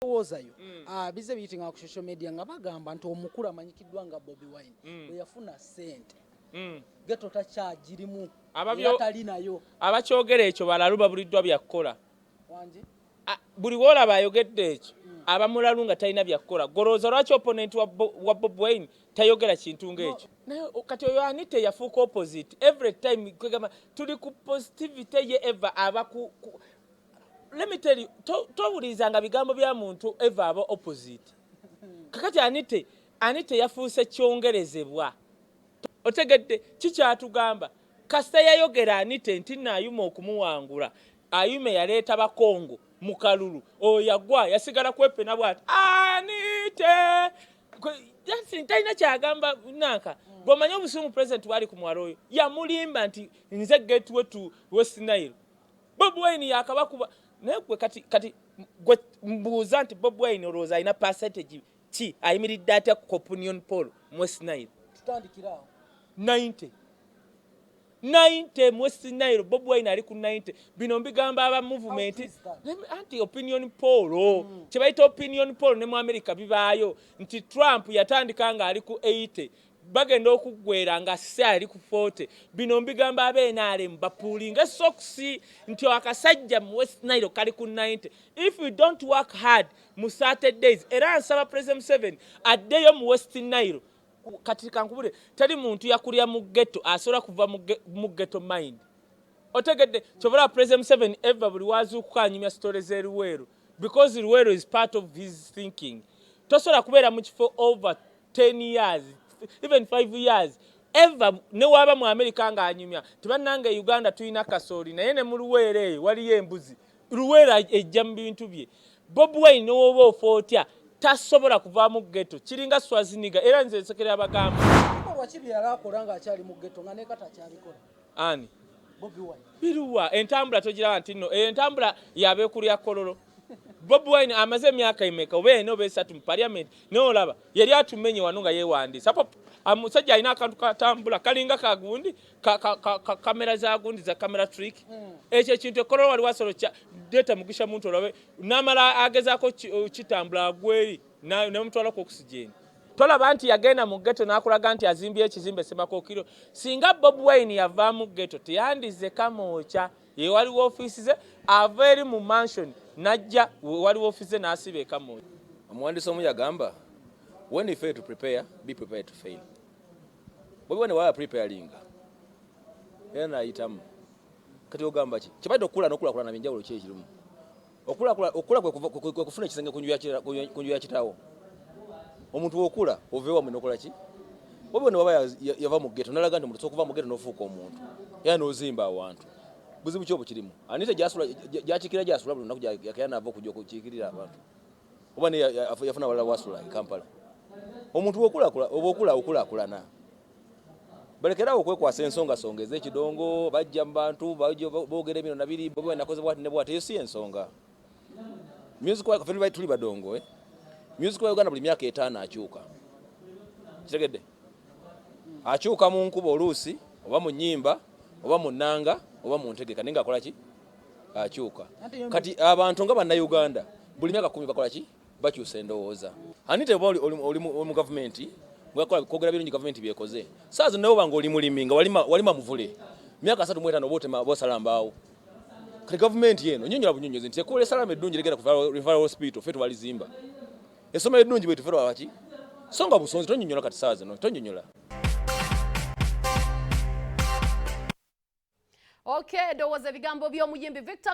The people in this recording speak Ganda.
Ndowoozayo bize biyitinga ku social media nga bagamba nti omukulu amanyikiddwa nga Bobi Wine bwe yafuna ssente, ghetto takyagirimu, era tali nayo. Abakyogera ekyo balalu, babuliddwa byakukola. Wangi? Buli woolaba ayogedde ekyo aba mulalu nga talina byakukola. Golowooza lwaki opponent wa Bobi Wine tayogera kintu ng'ekyo? Naye kati oyo Anita yafuuka opposite every time. Kwegamba tuli ku positivity ye, eva aba ku let me tell you, towulirizanga bigambo bya muntu eva aba opposite. Kakati Anite yafuuse kyongerezebwa. Otegedde kikyatugamba? Kasita yayogera Anite nti naayuma okumuwangula, Ayume yaleeta Bakongo mu kalulu, oyo yagwa yasigala kwepena bwati. Anite talina kyagamba nanka bw'omanyi obusungu president bwali ku muwala oyo, yamulimba nti nze gateway to West Nile. Bobi Wine yakabakuba. Naye gwe kati gwe mbuuza nti Bobi Wine olowooza alina percentage ki? Ayimiridde atya ku opinion poll mu West Nile? Tutandikira awo. 90 90 mu West Nile, Bobi Wine ali ku 90. Bino mbigamba aba movement. How is that? Anti opinion poll, kye bayita opinion poll, ne mu America bibaayo nti Trump yatandika nga ali ku 80, bagenda okuggwera nga se ali ku 40. Bino mbigamba aba NRM bapuulinga sokisi nti akasajja mu West Nile kali ku 90. If you don't work hard mu 30 days, era nsaba President Museveni addeyo mu West Nile. Kati kankubule, teri muntu yakulya mu ghetto asobola kuva mu ghetto mind. Otegedde? Kyobala President Museveni eva buli wazuukuka anyumya story z'eruweero because Luweero is part of his thinking. Tosobola kubeera mu kifo over 10 years, even 5 years. Eva ne waaba mu Amerika ng'anyumya tebannanga Uganda tulina kasooli, naye ne mu Luweero eyo waliyo embuzi. Luweero ejja mu bintu bye. Bobi Wine newoba ofa otya, tasobola kuvaamu ghetto. Kiringa Schwarzenegger. Era nze nsekera abagamba. Bikolwa ki bye yali akola ng'akyali mu ghetto nga nekata akyabikola? Ani? Bobi Wine. Biruwa? Entambula togiraba nti nno entambula yabeekulya Kololo. Bobi Wine amaze emyaka emeka, oba 4 oba 3 mu parliament, naye olaba yali atumenye wano nga yeewandiisa. Omusajja alina akantu katambula kalinga kagundi kamera za gundi za camera trick. Ekyo ekintu ekololo wali wasolo leeta Mugisha Muntu olabe namala agezaako kitambula agweri nemutwala ku oxygen. Tolaba nti yagenda mu ghetto n'akulaga nti azimbye ekizimbe Ssemakokiro? Singa Bobi Wine yavaamu ghetto, teyandize Kamwokya ye waliwo ofiisi ze. Ava eri mu mansion najja waliwo ofiisi ze n'asiba e Kamwokya. Omuwandiisi omu yagamba, "When you fail to prepare, be prepared to fail." Bobi Wine waba preparinga era nayitamu. Kati ogamba ki kyebaita okukula n'okulakulana? Byenjawulo ki ekirimu? Okukula kwe kufuna ekisenge ku nju ya kitaawo. Omuntu wokula ova ewamwe nokola ki? Bobi Wine waba yava mu ghetto nalaga nti omuntu osobola okuva mu ghetto n'ofuuka omuntu era n'ozimba awantu. Buzibu ki obukirimu? Anita gyakikira gyasula buli lunaku, yakera naava okujja okukiikirira abantu, oba naye yafuna walala wasula e Kampala. Omuntu oba okula okulaakulana. Balekerawo okwekwasa ensongasonga ez'ekidongo. Bajja mu bantu, bajja boogera ebino nabiri, Bobi Wine nakoze bwati ne bwati. Eyo si ensonga. Music wa ffe tuli badongo, eh? Music wa Uganda buli myaka 5 akyuka. Kitegedde? Akyuka mu nkuba oluusi, oba mu nnyimba, oba mu nnanga, oba mu ntegeka, naye ng'akola ki? Akyuka. Kati abantu nga Bannayuganda buli myaka 10 bakola ki? Bakyusa endowooza. Anite oba oli mu gavumenti ngakola kwogera birungi gavumenti byekoze saa zonna, oba nga oli mulimi nga walima muvule myaka 35, oba otema oba osala mbaawo. Kati gavumenti eno nyonyola bunyonyozi nti ekkubo ly'esalama eddungi ligenda ku Referral Hospital ffe twalizimba, essomero eddungi bwe tufe lwaki so nga busonzi. Tonyonyola kati saa zino tonyonyola. Okay, ndowooza ebigambo by'omuyimbi Victor